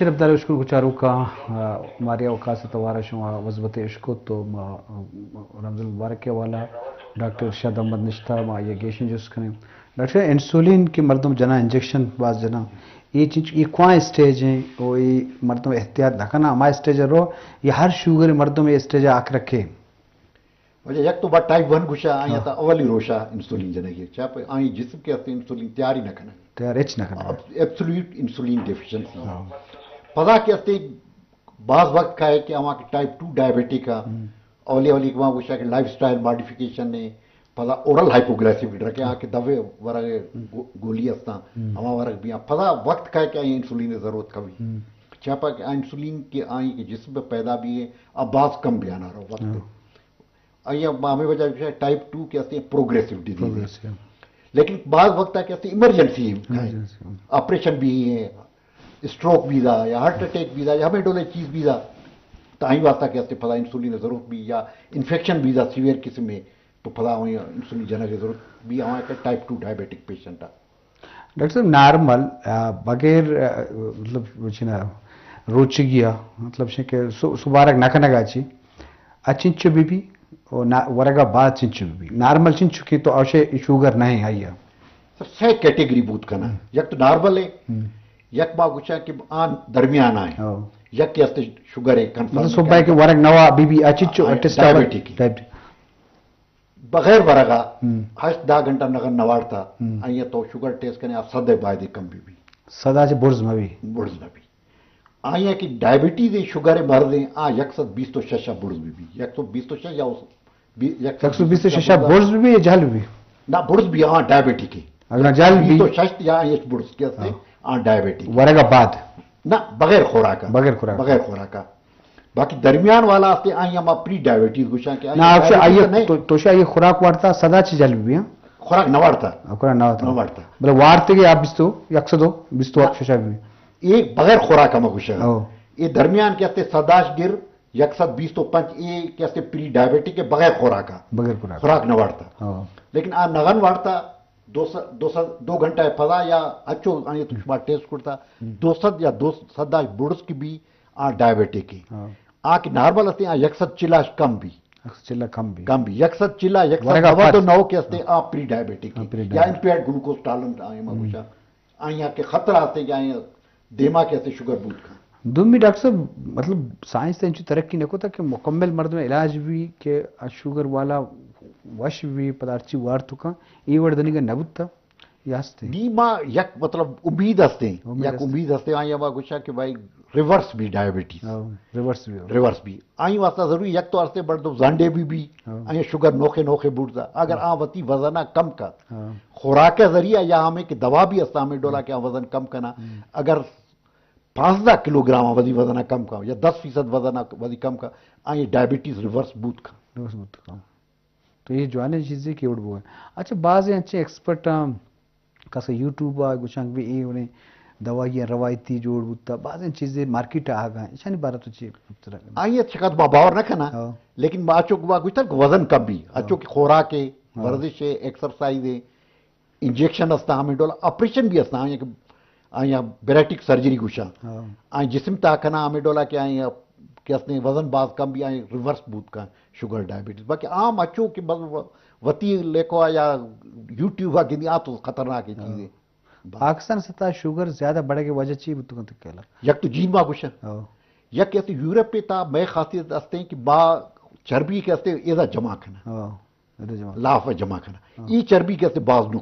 شرفدار اشکن کو چاروکا، آ، ماریا و خاص توارا شما وزبت اشکو تو ما، آ، رمضان مبارک کے حوالہ ڈاکٹر ارشاد احمد نشتہ ما یہ گیشن جس کنیں۔ ڈاکٹر صاحب، انسولین کے مردم جنا، انجیکشن باز جنا، یہ چیز، یہ کواں اسٹیج ہیں، او یہ مردم احتیاط نہ کرنا، ہما اسٹیج رو، یہ ہر شوگر مردم یہ اسٹیج آکھ رکھے۔ واجہ، یک تو با ٹائپ ون گوشا، آئی ہاں۔ تا اولی روشا انسولین جنگی۔ چا پہ آئی جسم کے ہستے انسولین تیاری نہ کنا۔ تیار ہچ نہ کنا۔ اب ایبسولوٹ انسولین ڈیفیشنسی۔ ہاں۔ پدا کے ہستے بعض وقت کا ہے کہ ہما کہ ٹائپ ٹو ڈائبیٹک ہے، ہم۔ اولی اولی کہ وہاں گوشا کہ لائف سٹائل ماڈیفیکیشن نے، پدا اورل ہائپوگلائسیمک ڈرگ ہے، آ کہ دوے ورگ گو-، گولی ہستاں، ہم۔ ہما ورگ بھی ہیں۔ پدا وقت کا ہے کہ آئی انسولین ضرورت کبھی۔ ہم۔ چا پا کہ انسولین کے آئی کہ جسم پہ پیدا بھی ہے، اب باز کم بھی آنا رہو وقت۔ ہاں۔ آئی ہم-، ہمیں وجہ ہے ٹائپ ٹو کے ہستے ہیں پروگریسو ڈیزیز ہے۔ پروگریسو۔ لیکن بعض وقت ہے کہ ہستے ایمرجنسی ہے۔ ایمرجنسی، ہاں۔ آپریشن بھی ہے، اسٹروک بھی دا یا ہارٹ اٹیک بھی دا یا ہمیں ڈولے چیز بھی دا، تو آئی واسطہ کہ ہستے پدا انسولین ضرورت بھی یا انفیکشن بھی دا سیویئر قسم میں، تو پدا آئی انسولین جنگ ضرورت بھی ہمارے ٹائپ ٹو ڈائبیٹک پیشنٹ ہے۔ ڈاکٹر صاحب، نارمل، آ، بغیر، آ، مطلب، چی نا، روچگی آ، مطلب، چی کہ سو-، سبارگ نہ کنگا چی، آ چنچو بی بی، او نا-، ورگا بعد چنچو بی بی۔ نارمل چنچو کی تو اوشے شوگر نہیں آئی آ۔ سر، سے کیٹیگری بوت کنا۔ ہم۔ یک تو نارمل ہے، ہم۔ یک با گوشا کہ آن درمیان آئے۔ او۔ یک کے ہستے شوگر ہے، کنفرم مطلب، ہے، صبح کے کنفرم۔ ورگ نوا بی بی، آ چنچو، آ، ٹیسٹ ڈائبیٹک ہے۔ ڈائبیٹک۔ بغیر ورگا ہم۔ ہشت دہ گھنٹہ نغن نوارتا، ہم۔ آئی تو شوگر ٹیسٹ کنے، آ صد بایدے کم بی بی۔ صد چہ برز مبی۔ برز مبی۔ آئی کہ ڈائبٹیز شوگر مرض ہیں، آ یک سد بیست و شش بڑز بی بی۔ یک سد بیست و شش یا اس بی-، یک سد بیست و شش برز بی بی یا جہل بی بی؟ نہ، برز بی، آ ڈائبٹک ہے۔ اگر جہل بی؟ بیست و شش یا ایش برز کے ہستے، ہاں۔ آ ڈائبٹک۔ ورگا بعد؟ نہ، بغیر خوراکا۔ بغیر خوراکا۔ بغیر خوراکا۔ باقی درمیان والا ہستے، آئی ہما پری ڈائبٹیز گوشاں کہ آئی نہ، اوشا ڈائبٹیز آئی نہیں۔ تو، توشا آئی خوراک وارتا، صدا چی جلب بی، ہاں؟ خوراک نہ وارتا۔ خوراک نہ وارتا۔ نہ وارتا۔ بلے وارتے کہ آپ بیستو، یک سدو، بیستو نہ۔ ششا بی۔ ایک بغیر خوراک ہم گوشاں۔ او۔ یہ درمیان کے ہستے صداش گر، یک سد بیست و پنچ، یہ کے ہستے پری ڈائبٹک ہے بغیر خوراکا۔ بغیر خوراک۔ خوراک نہ وارتا۔ او۔ لیکن آ نغن وارتا، دو سد، دو سد، دو گھنٹہ پدا یا اچو آئی تو شما ٹیسٹ کرتا، ہم۔ دو سد یا دو سد آ بڑز کی بی آ ڈائبٹک ہے۔ ہاں۔ آ کہ نارمل ہستے، آ یک سد چلاش کم بی۔ یک سد چلا کم بی۔ کم بی۔ یک سد چلا، یک سد ورگا نود و پد۔ نو کے ہستے، ہاں۔ آ پری ڈائبٹک ہاں، ہے۔ پری یا ڈائبٹک۔ امپیئرڈ گلوکوز ٹالرنٹ آئی ہم۔ گوشا۔ آئی آ کہ خطرہ ہستے کہ آئی دیما کے ہستے شوگر بوت کن۔ دومی ڈاکٹر صاحب، مطلب، سائنس تے انچو ترقی نہ کتا کہ مکمل مردم علاج بی کہ آ شوگر والا وش بی، پدا ہرچی وارتو کن، اے وڑ دنیگا نہ بوتا۔ یا ہستے؟ نی ما یک مطلب امید ہستے، امید یک ہستے۔ امید ہستے، آئی ہما گوشا کہ بھائی ریورس بی ڈائبٹیز۔ ہاں، ریورس بی ہو۔ ریورس بی۔ آئی واسطہ ضروری یک تو ہستے بڑ دو زانڈے بی بی، ہاں۔ آئی شوگر نوخے نوخے بڑتا۔ اگر ہاں۔ آ وتی وزن کم کا، ہاں۔ خوراک ذریعہ یا ہمیں کہ دوا بھی ہستا ہمیں ڈولا کہ آ وزن کم کنا۔ ہاں۔ اگر پانزدہ کلوگرام وزی وزن کم کا یا دس فیصد وزن وزی کم کا، آئی ڈائبٹیز ریورس بوت کا۔ ریورس بوت کا۔ تو یہ جوانیں چیزے کہ اوڑ بوئے۔ اچھا، بعض انچیں ایکسپرٹ ہم کسا یوٹیوب آ گوشاں کہ اے انہیں دوائی روایتی جوڑ بوتا، بعض چیزے مارکیٹ آ گا، اشانی بارہ تو چی پتر؟ آئی چقدر ما باور نہ کنا، ہاں۔ لیکن ما اچو کہ ما گوشتن کہ وزن کم بی، ہاں۔ اچو کہ خوراک ہے، ہاں۔ ورزش ہے، ایکسرسائز ہے، انجیکشن ہستا ہمیں ڈولا، آپریشن بھی ہستا، آئی کہ آئی بیریٹک سرجری گوشاں۔ ہاں۔ آئی جسم تا کنا ہمیں ڈولا کہ آئی کہ اس نے وزن باز کم بھی آئی ریورس بوت کا شوگر ڈائبٹیز۔ باقی عام اچو کہ بس و-، وتی لیکو یا یوٹیوب آ گندی آ تو خطرناک ہے چیزیں۔ ہاں۔ پاکستان سطح شوگر زیادہ بڑھے کی وجہ چی بوت کنت کہلا؟ یک تو جین ما گوشاں۔ ہاں۔ یک ایسے یورپ پہ تا میں خاصیت ہستے ہیں کہ با چربی کے ہستے ایزا جمع کنا۔ ہاں۔ لاف جمع کنا۔ ہاں۔ ای چربی کے ہستے باز نقصان